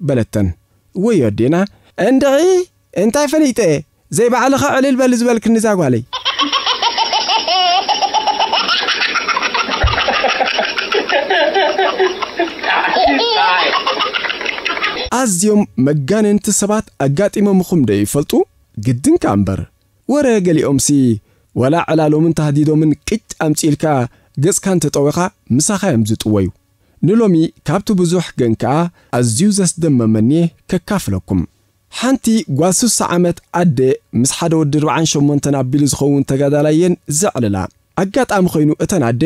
በለተን። ወይ ኣዴና፣ እንድዒ እንታይ ፈሊጠ? ዘይባዕልኻ ዕልል በሊ ዝበልክኒ እዛ ጓለይ። ኣዝዮም መጋነንቲ ሰባት ኣጋጢሞምኹም ዶ ይፈልጡ? ግድን ከኣ እምበር። ወረ ገሊኦምሲ ዋላ ዕላሎምን ታህዲዶምን ቅጭ ኣምጺእልካ ገጽካ እንተጠዊኻ ምሳኻ እዮም ዝጥወዩ። ንሎሚ ካብቲ ብዙሕ ግን ከኣ ኣዝዩ ዘስደመመኒ ከካፍለኩም። ሓንቲ ጓል ስሳ ዓመት ኣደ ምስ ሓደ ወዲ ኣርብዓን ሸሞንተን ኣቢሉ ዝኸውን ተጋዳላይ እየን ዘዕልላ። ኣጋጣሚ ኮይኑ እተን ኣደ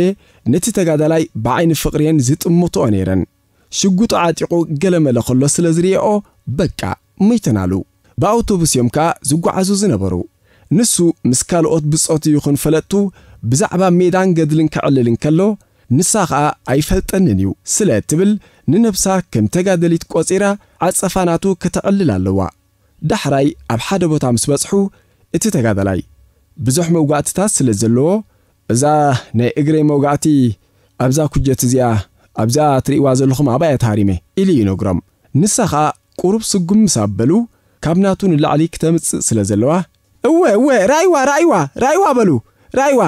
ነቲ ተጋዳላይ ብዓይኒ ፍቕሪ እየን ዝጥምትኦ ነይረን። ሽጉጡ ዓጢቑ ገለመለ ከሎ ስለ ዝርእየኦ በቃ ሞይተናሉ። ብኣውቶቡስ እዮም ከኣ ዝጓዓዙ ዝነበሩ። ንሱ ምስ ካልኦት ብጾቱ ይኹን ፈለጥቱ ብዛዕባ ሜዳን ገድልን ከዕልል እንከሎ፣ ንሳ ኸኣ ኣይፈልጠንን እዩ ስለ እትብል ንነብሳ ከም ተጋደሊት ቆጺራ ዓጸፋ ናቱ ከተዕልል ኣለዋ። ዳሕራይ ኣብ ሓደ ቦታ ምስ በጽሑ እቲ ተጋዳላይ ብዙሕ መውጋእትታት ስለ ዘለዎ፣ እዛ ናይ እግረይ መውጋእቲ ኣብዛ ኩጀት እዚኣ፣ ኣብዛ ትርእይዋ ዘለኹም ኣብኣ እያ ተሃሪመ ኢሉ ይነግሮም። ንሳ ኸኣ ቁሩብ ስጉም ምስ ኣበሉ ካብ ናቱ ንላዕሊ ክተምጽእ ስለ ዘለዋ፣ እወ እወ ራእይዋ ራእይዋ ራእይዋ በሉ ራእይዋ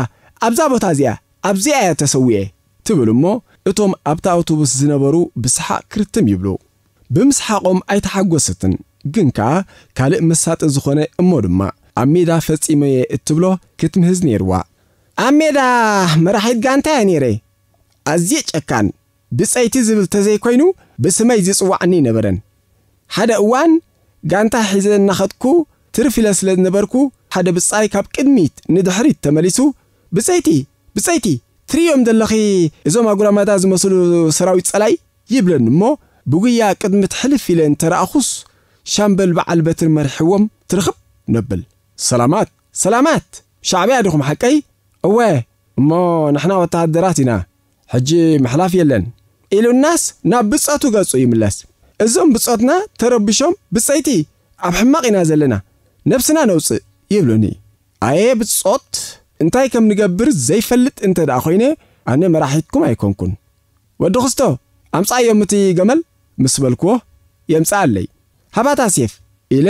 ኣብዛ ቦታ እዚኣ ኣብዚኣ እያ ተሰዊኤ ትብል እሞ እቶም ኣብታ ኣውቶቡስ ዝነበሩ ብሰሓቕ ክርትም ይብሉ። ብምስሓቖም ኣይተሓጎሰትን፣ ግን ከኣ ካልእ መሳጢ ዝኾነ እሞ ድማ ኣብ ሜዳ ፈጺመየ እትብሎ ክትምህዝ ነይርዋ። ኣብ ሜዳ መራሒት ጋንታ እየ ነይረ። ኣዝየ ጨካን፣ ብጸይቲ ዝብል ተዘይኮይኑ ብስመይ ዝጽዋዓኒ ኣይነበረን። ሓደ እዋን ጋንታ ሒዘ እናኸድኩ ትርፍ ኢለ ስለ ዝነበርኩ ሓደ ብጻይ ካብ ቅድሚት ንድሕሪት ተመሊሱ ብጸይቲ ብጸይቲ ትርእዮም ዘለኺ እዞም ኣጉራማዳ ዝመስሉ ሰራዊት ጸላይ ይብለኒ እሞ ብጉያ ቅድሚት ሕልፍ ኢለ እንተረኣኹስ ሻምበል በዓል በትሪ መሪሕዎም ትርኽብ ነብል። ሰላማት ሰላማት ሻዕብያ ዲኹም ሓቀይ? እወ እሞ ንሕና ወተሃደራት ኢና ሕጂ ምሕላፍ የለን ኢሉናስ ናብ ብጸቱ ገጹ ይምለስ። እዞም ብጾትና ተረቢሾም ብጸይቲ ኣብ ሕማቕ ኢና ዘለና ነብስና ነውጽእ ይብሉኒ። ኣየ ብጾት፣ እንታይ ከም ንገብር ዘይፈልጥ እንተ ደኣ ኮይነ፣ ኣነ መራሒትኩም ኣይኮንኩን። "ወዲ ክስቶ፣ ኣምጻዮም እቲ ገመል" ምስ በልክዎ፣ የምጽኣለይ። "ሃባታ ሴፍ" ኢለ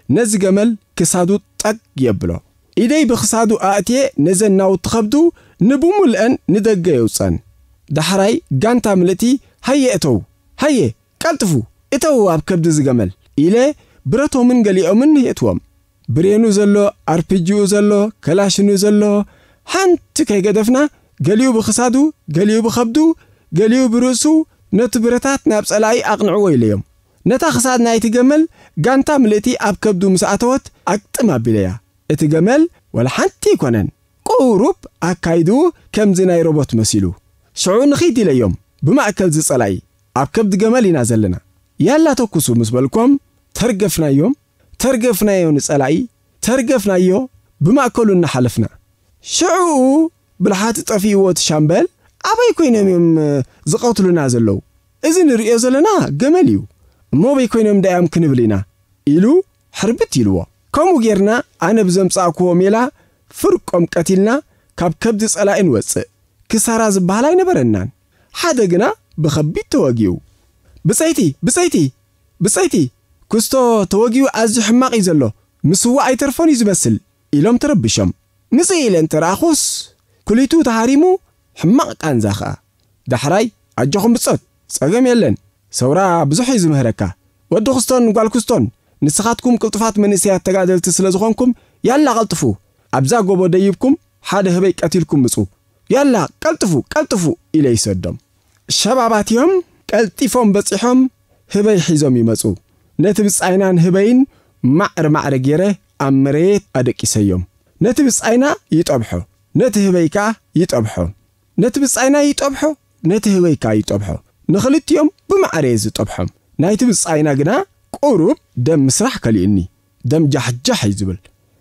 ነዚ ገመል ክሳዱ ጠግ የብሎ። ኢደይ ብክሳዱ ኣእትየ ነዘን ናውቲ ከብዱ ንብሙልአን ንደገ የውጸን። ዳሕራይ ጋንታ ምልእቲ "ሃየ እተው፣ ሃየ ቀልጥፉ፣ እተው ኣብ ከብዲ እዚ ገመል" ኢለ ብረቶምን ገሊኦምን የእትዎም። ብሬኑ ዘሎ፣ ኣርፒጂኡ ዘሎ፣ ከላሽኑ ዘሎ፣ ሓንቲ ከይገደፍና፣ ገሊኡ ብክሳዱ፣ ገሊኡ ብኸብዱ፣ ገሊኡ ብርእሱ፣ ነቲ ብረታት ናብ ጸላኢ ኣቕንዕዎ ኢለዮም። ነታ ክሳድ ናይቲ ገመል ጋንታ ምልእቲ ኣብ ከብዱ ምስ ኣተወት ኣግጥም ኣቢለያ። እቲ ገመል ዋላ ሓንቲ ኣይኮነን። ቁሩብ ኣካይድኡ ከምዚ ናይ ሮቦት መሲሉ። ሽዑ ንኺድ ኢለዮም፣ ብማእከል ዝጸላኢ፣ ኣብ ከብዲ ገመል ኢና ዘለና። ያላ ተኩሱ ምስ በልኮም፣ ተርገፍናዮም፣ ተርገፍናዮ ንጸላኢ፣ ተርገፍናዮ፣ ብማእከሉ እናሓለፍና። ሽዑ ብልሓት ጠፊእዎ እቲ ሻምበል፣ ኣበይ ኮይኖም እዮም ዝቐትሉና ዘለዉ? እዚ ንርእዮ ዘለና ገመል እዩ። እሞ ኣበይ ኮይኖም ዳዮም ክንብል ኢና? ኢሉ ሕርብት ኢልዎ። ከምኡ ጌርና ኣነ ብዘምጻእክዎ ሜላ ፍርቆም ቀቲልና ካብ ከብዲ ጸላኢ ንወጽእ። ክሳራ ዝበሃል ኣይነበረናን። ሓደ ግና ብኸቢድ ተወጊኡ። "ብጸይቲ፣ ብጸይቲ፣ ብጸይቲ! ክስቶ ተወጊኡ ኣዝዩ ሕማቕ እዩ ዘሎ። ምስዋእ ኣይተርፎን እዩ ዝመስል" ኢሎም ተረቢሾም። ምጽእ ኢለ እንተ ረኣኹስ፣ ኩሊቱ ተሃሪሙ፣ ሕማቕ ቃንዛ ኸኣ። ዳሕራይ፣ "ኣጆኹም ብጾት፣ ጸገም የለን። ሰውራ ብዙሕ እዩ ዝምህረካ። ወዲ ክስቶን ጓል ክስቶን፣ ንስኻትኩም ቅልጡፋት መንእሰያት ተጋደልቲ ስለ ዝኾንኩም፣ ያላ ቀልጥፉ፣ ኣብዛ ጎቦ ደይብኩም ሓደ ህበይ ቀቲልኩም ምጹ። ያላ፣ ቀልጥፉ፣ ቀልጥፉ" ኢለ ይሰዶም። ሸባባት እዮም፣ ቀልጢፎም በጺሖም ህበይ ሒዞም ይመጹ። ነቲ ብጻይናን ህበይን ማዕረ ማዕረ ገይረ ኣብ መሬት ኣደቂሰዮም። ነቲ ብጻይና ይጠብሖ፣ ነቲ ህበይ ከኣ ይጠብሖ። ነቲ ብጻይና ይጠብሖ፣ ነቲ ህበይ ከኣ ይጠብሖ። ንኽልቲኦም ብማዕረ እየ ዝጠብሖም። ናይቲ ብጻይና ግና ቁሩብ ደም ምስራሕ ከሊኡኒ። ደም ጃሕጃሕ እዩ ዝብል።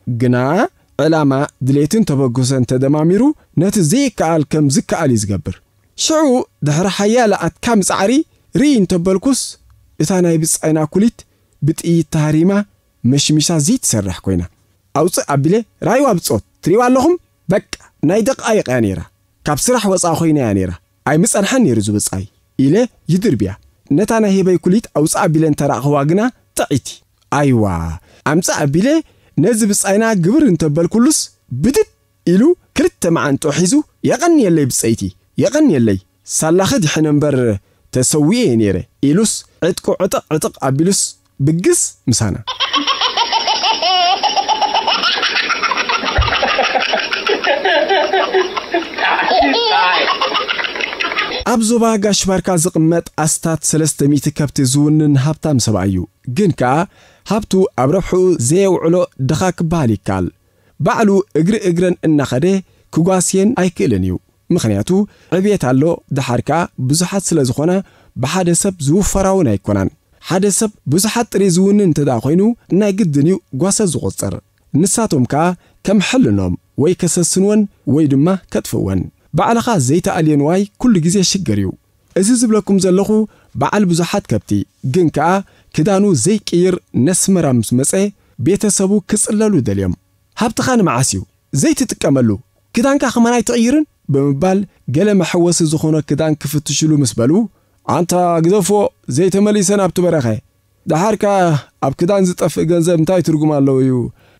ግና ዕላማ፣ ድሌትን ተበግሶን ተደማሚሩ ነቲ ዘይከኣል ከም ዝከኣል እዩ ዝገብር። ሽዑ ድሕሪ ሓያለ ኣድካሚ ጻዕሪ ርኢ እንተበልኩስ፣ እታ ናይ ብጻይና ኩሊት ብጥይት ተሃሪማ መሽሚሻ ዘይትሰርሕ ኮይና። ኣውጽእ ኣቢለ፣ "ራይዋ ብጾት፣ ትሪእዋ ኣለኹም? በቃ ናይ ደቃይቕ እያ ነይራ። ካብ ስራሕ ወጻኢ ኮይና እያ ነይራ። ኣይምጸንሐን ነይሩ እዚ ብጻይ" ኢለ ይድርብያ። ነታ ናይ ህበይ ኩሊት ኣውጽእ ኣቢለ እንተራእኽዋ ግና ጥዕይቲ። "ኣይዋ፣ ኣምጽእ ኣቢለ ነዚ ብጻይና ግብር እንተበልኩሉስ ብድድ" ኢሉ ክልተ መዓንጥኡ ሒዙ፣ "የቐንየለይ ብጸይቲ፣ የቐንየለይ። ሳላኺ ድሕነ እምበር ተሰዊኤ እየ ነይረ" ኢሉስ ዕጥቁ ዕጥቕ ዕጥቕ ኣቢሉስ ብግስ ምሳና። ኣብ ዞባ ጋሽ ባርካ ዝቕመጥ ኣስታት ሰለስተ ሚእቲ ከብቲ ዝውንን ሃብታም ሰብኣይ እዩ። ግን ከኣ ሃብቱ ኣብ ረብሕኡ ዘየውዕሎ ድኻ ክበሃል ይከኣል። ባዕሉ እግሪ እግረን እናኸደ ክጓስየን ኣይክእልን እዩ። ምኽንያቱ ዕብየት ኣሎ፣ ደሓር ከኣ ብዙሓት ስለ ዝኾና ብሓደ ሰብ ዝውፈራ እውን ኣይኮናን። ሓደ ሰብ ብዙሓት ጥሪ ዝውንን እንተ ደኣ ኮይኑ ናይ ግድን እዩ ጓሰ ዝቑጸር። ንሳቶም ከኣ ከም ሕልኖም ወይ ከሰስንወን ወይ ድማ ከጥፍእወን። ባዕልኻ ዘይተኣልዮ ንዋይ ኩሉ ግዜ ሽግር እዩ። እዚ ዝብለኩም ዘለኹ በዓል ብዙሓት ከብቲ፣ ግን ከኣ ክዳኑ ዘይቅይር ነስመራ ምስ መጸ ቤተሰቡ ክጽለሉ ደልዮም። "ሃብትኻ ንመዓስ እዩ ዘይትጥቀመሉ? ክዳንካ ከማን ኣይትቕይርን?" ብምባል ገለ መሐወሲ ዝኾኖ ክዳን ክፍትሽሉ ምስ በሉ፣ "ኣንታ ግደፎ፣ ዘይተመሊሰ ናብቲ በረኸ። ደሓር ከኣ ኣብ ክዳን ዝጠፍእ ገንዘብ እንታይ ትርጉም ኣለዎ እዩ?"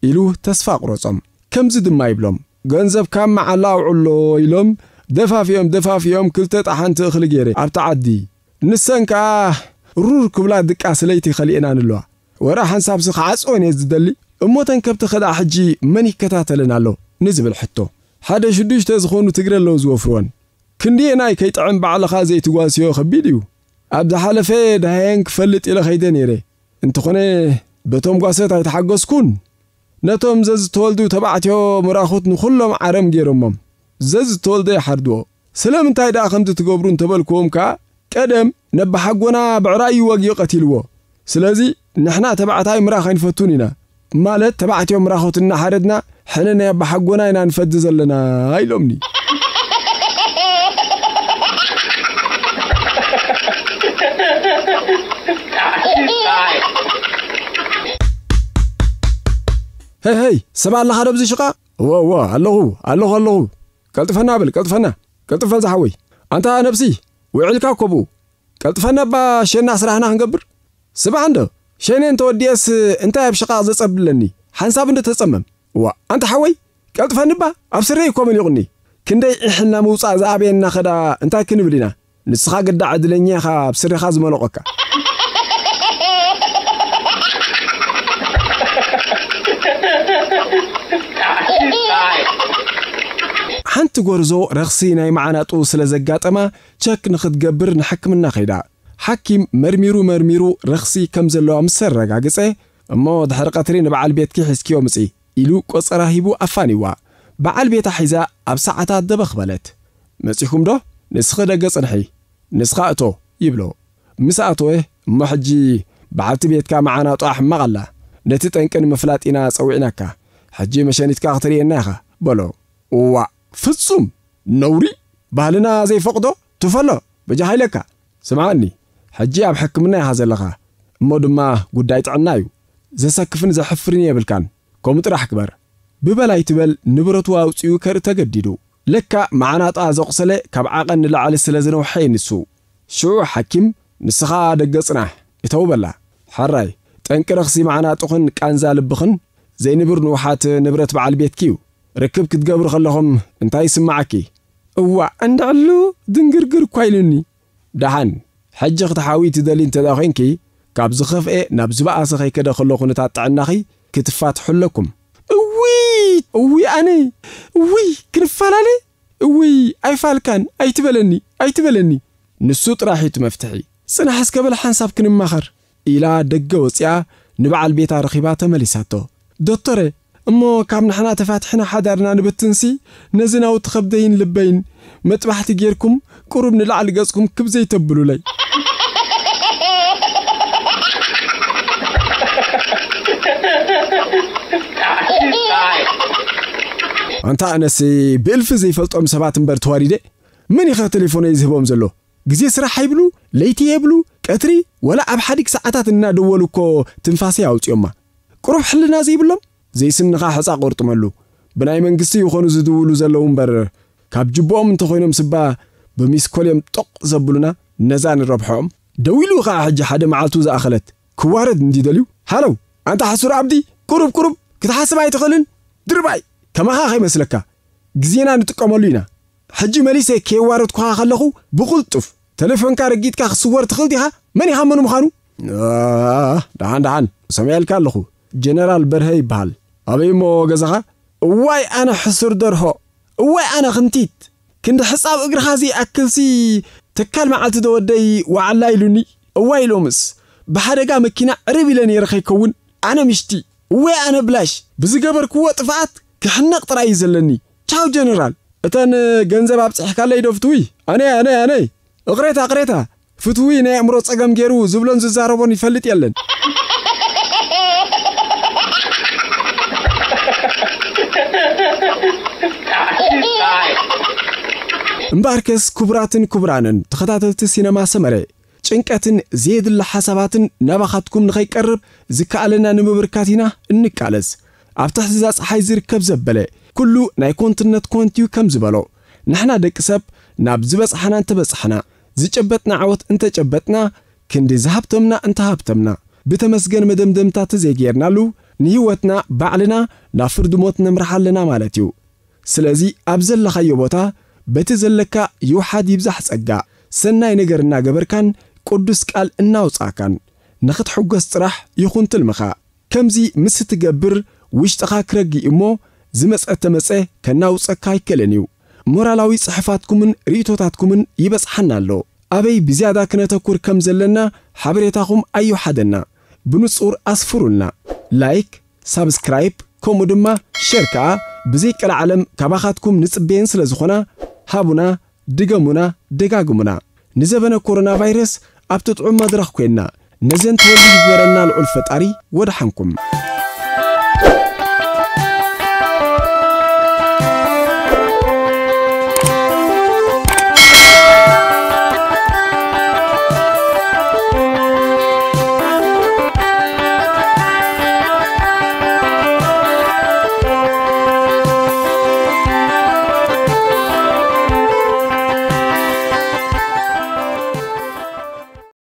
ኢሉ ተስፋ ኣቑረጾም። ከምዚ ድማ ይብሎም፣ "ገንዘብ ካብ መዓላ ኣውዕሎ" ኢሎም ደፋፊኦም ደፋፊኦም ክልተ ጠሓንቲ እኽሊ ገይረ ኣብቲ ዓዲ። ንሰን ከኣ ሩር ክብላ ድቃስ ለይቲ ከሊኤናን ኣለዋ። ወረ ሓንሳብሲ ክዓጽወን እየ ዝደሊ። እሞ ተን ከብቲ ከ ደኣ ሕጂ መን ይከታተለን ኣሎ ንዝብል ሕቶ። ሓደ ሽዱሽተ ዝኾኑ ትግረ ኣለዉ ዝወፍርወን። ክንደየናይ ከይጥዕም ባዕልኻ ዘይትጓስዮ ከቢድ እዩ። ኣብ ዝሓለፈ ደሃየን ክፈልጥ ኢለ ከይደ ነይረ። እንተኾነ በቶም ጓሶት ኣይተሓገዝኩን። ነቶም ዘዝተወልዱ ተባዕትዮ ምራኹት ንኹሎም ዓረም ገይሮሞም። ዘዝተወልደ ይሓርድዎ። ስለምንታይ ደኣ ከምዚ ትገብሩ እንተበልክዎም ከኣ፣ ቀደም ነባሓጎና ብዕራይ እዩ ወጊኡ ቀቲልዎ። ስለዚ ንሕና ተባዕታይ ምራኽ ኣይንፈቱን ኢና። ማለት ተባዕትዮ ምራኹት እናሓረድና ሕነ ናይ ኣባሓጎና ኢና ንፈዲ ዘለና ኢሎምኒ። ሄይ ሄይ፣ ሰብ ኣለኻ ዶ ኣብዚ ሽቓቕ? እወ እወ፣ ኣለኹ ኣለኹ ኣለኹ። ቀልጥፈና በል፣ ቀልጥፈና። ቀልጥፍ በል ዝሓወይ። ኣንታ ነብሲ፣ ውዒልካ እኮ ብኡ። ቀልጥፈና እባ፣ ሸና ስራሕና ክንገብር። ስማዕ እንዶ፣ ሸነ እንተወዲኤስ እንታይ ኣብ ሽቓቕ ዘጸብለኒ? ሓንሳብ እንዶ ተጸመም። እዋ፣ ኣንታ ሓወይ፣ ቀልጥፈኒ እባ፣ ኣብ ስረይ እኮ መሊቑኒ። ክንደይ ዒሕልና ምውጻእ ዝኣበየና ኸዳ እንታይ ክንብል ኢና? ንስኻ ግዳ ዕድለኛ ኢኻ ኣብ ስርኻ ዝመለቖካ። ሓንቲ ጎርዞ ረኽሲ ናይ መዓናጡ ስለ ዘጋጠማ ቸክ ንኽትገብር ንሕክምና ከይዳ። ሓኪም መርሚሩ መርሚሩ ረኽሲ ከም ዘለዋ ምስ ኣረጋግጸ፣ እሞ ድሕሪ ቀትሪ ንበዓል ቤትኪ ሒዝክዮ ምጺ ኢሉ ቆጸራ ሂቡ ኣፋኒዋ። በዓል ቤታ ሒዛ ኣብ ሰዓታት ደበኽ በለት። መጺኹም ዶ? ንስኺ ደገ ጽንሒ፣ ንስኻ እቶ ይብሎ። ምስ ኣተወ፣ እሞ ሕጂ በዓልቲ ቤትካ መዓናጡኣ ሕማቕ ኣላ። ነቲ ጠንቂ ንምፍላጥ ኢና ጸዊዕናካ። ሕጂ መሸኒትካ ክትርእየና ኢኻ በሎ። እዋእ፣ ፍጹም ነውሪ፣ ባህልና ዘይፈቕዶ ትፈሎ በጃኻ ኢለካ። ስምዓኒ፣ ሕጂ ኣብ ሕክምና ኢኻ ዘለኻ፣ እሞ ድማ ጉዳይ ጥዕና እዩ። ዘሰክፍን ዘሕፍርን የብልካን። ከምኡ ጥራሕ ግበር። ብበል ኣይትበል፣ ንብረቱ ኣውጺኡ ከርኢ ተገዲዱ። ለካ መዓናጣ ዘቑሰለ ካብ ዓቐን ንላዕሊ ስለ ዝነውሐ እዩ ንሱ። ሽዑ ሓኪም፣ "ንስኻ ደገ ጽናሕ፣ እተው" በላ። ሕራይ፣ ጠንቂ ረኽሲ መዓናጥኽን ቃንዛ ልብኽን ዘይንቡር ንውሓት ንብረት በዓል ቤትኪ እዩ። ርክብ ክትገብሩ ከለኹም እንታይ ይስምዓኪ? እዋእ፣ እንድዕሉ ድንግርግር እኳ ኢሉኒ። ደሓን፣ ሕጂ ክትሓዊ ትደሊ እንተ ደኣ ኾይንኪ፣ ካብ ዝኸፍኤ ናብ ዝበኣሰ ከይከደ ከሎ ኩነታት ጥዕናኺ ክትፋትሑ ኣለኩም። እውይ፣ እውይ ኣነ፣ እውይ ክንፈላለ፣ እውይ ኣይፋልካን፣ ኣይትበለኒ፣ ኣይትበለኒ። ንሱ ጥራሕ እዩ እቲ መፍትሒ። ጽናሕ እስከ በል ሓንሳብ ክንማኸር። ኢላ ደገ ወጺኣ ንበዓል ቤታ ረኺባ ተመሊሳቶ። "ዶክተረ፣ እሞ ካብ ንሕና ተፋቲሕና ሓዳርና ንብትንሲ፣ ነዚ ናውቲ ከብደይን ልበይን መጥባሕቲ ጌርኩም ቁሩብ ንላዕሊ ገጽኩም ክብ ዘይተብሉለይ?" ኣንታ ኣነሲ ብእልፊ ዘይፈልጦም ሰባት እምበር ተዋሪደ። መን ኢኸ ቴሌፎነይ ዝህቦም ዘሎ? ግዜ ስራሕ ኣይብሉ፣ ለይቲ የብሉ፣ ቀትሪ ወላ ኣብ ሓዲግ ሰዓታት እናደወሉ እኮ ትንፋሰይ ኣውፅዮማ። ቁሩብ ሕልና ዘይብሎም፣ ዘይስንኻ ሕፃ ቆርጥመሉ። ብናይ መንግስቲ ይኾኑ ዝድውሉ ዘለዉ እምበር፣ ካብ ጅብኦም እንተኾይኖም ስባ ብሚስኮል እዮም ጦቕ ዘብሉና፣ ነዛ ንረብሖኦም። ደዊሉ ኸዓ ሕጂ ሓደ መዓልቱ ዝኣኸለት ክዋረድ እንዲ ደልዩ፣ ሃለው፣ ኣንታ ሕሱር ኣብዲ፣ ቁሩብ ቁሩብ ክትሓስብ ኣይትኽእልን? ድርባይ፣ ከማኻ ከይመስለካ፣ ግዜና ንጥቀመሉ ኢና። ሕጂ መሊሰ ከየዋረድኩኻ ከለኹ ብቕልጡፍ ተሌፎንካ ረጊጥካ ክስወር ትኽእል ዲኻ? መን ኢኻ መን ምዃኑ? ኣህ፣ ደሓን ደሓን፣ ሰሚዐልካ ኣለኹ። ጀነራል በርሀ ይበሃል። ኣበይ እሞ ገዛኻ? እዋይ ኣነ ሕሱር ደርሆ፣ እዋይ ኣነ ክንቲት፣ ክንዲ ሕጻብ እግርኻ ዘይኣክልሲ ተካል መዓልቲ ዶ ወደይ ወዓላ ኢሉኒ። እዋይ ሎምስ ብሓደጋ መኪና ዕርብ ኢለ ነይረ ከይከውን ኣነ ምሽቲ። እወይ ኣነ ብላሽ፣ ብዝገበርክዎ ጥፍኣት ክሕነቕ ጥራይ እዩ ዘለኒ። ቻው ጀነራል። እተን ገንዘብ ኣብጺሕካለይ ዶ ፍትዊ? ኣነ፣ ኣነ፣ ኣነ። እቕሬታ፣ እቕሬታ። ፍትዊ ናይ ኣእምሮ ጸገም ገይሩ ዝብሎን ዝዛረቦን ይፈልጥ የለን። እምበኣርከስ ክቡራትን ክቡራንን ተኸታተልቲ ሲነማ ሰመረ፣ ጭንቀትን ዘየድሊ ሓሳባትን ናባኻትኩም ንኸይቀርብ ዝከኣለና ንምብርካት ኢና እንቃለስ። ኣብ ትሕቲ እዛ ጸሓይ ዝርከብ ዘበለ ኩሉ ናይ ኮንትነት ኮንትዩ ከም ዝበሎ፣ ንሕና ደቂ ሰብ ናብ ዝበጽሓና እንተበጻሕና፣ ዝጨበጥና ዓወት እንተጨበጥና፣ ክንዲ ዝሃብተምና እንተሃብተምና፣ ብተመስገን መደምደምታ ተዘይጌርናሉ፣ ንህይወትና ባዕልና ናብ ፍርዲ ሞት ነምርሓ ኣለና ማለት እዩ። ስለዚ ኣብ ዘለኻዮ ቦታ በቲ ዘለካ ይውሓድ ይብዛሕ ጸጋ፣ ሰናይ ነገር እናገበርካን ቅዱስ ቃል እናውጻእካን ንኽትሕጎስ ጥራሕ ይኹን ትልምኻ። ከምዚ ምስ እትገብር ውሽጥኻ ክረግእ እሞ ዝመጸ ተመጸ ከናውጸካ ኣይክእልን እዩ። ሞራላዊ ጽሑፋትኩምን ርእይቶታትኩምን ይበጽሓና ኣሎ። ኣበይ ብዝያዳ ክነተኩር ከም ዘለና ሓበሬታኹም ኣይውሓደና። ብንጹር ኣስፍሩልና። ላይክ፣ ሳብስክራይብ፣ ከምኡ ድማ ሼር ከኣ ብዘይቀልዓለም ካባኻትኩም ንጽበየን ስለ ዝኾና፣ ሃቡና፣ ድገሙና፣ ደጋግሙና። ንዘበነ ኮሮና ቫይረስ ኣብቲ ጥዑም መድረኽ ኮይንና ነዘን ተወልድ ዝገበረና ልዑል ፈጣሪ ወድሓንኩም።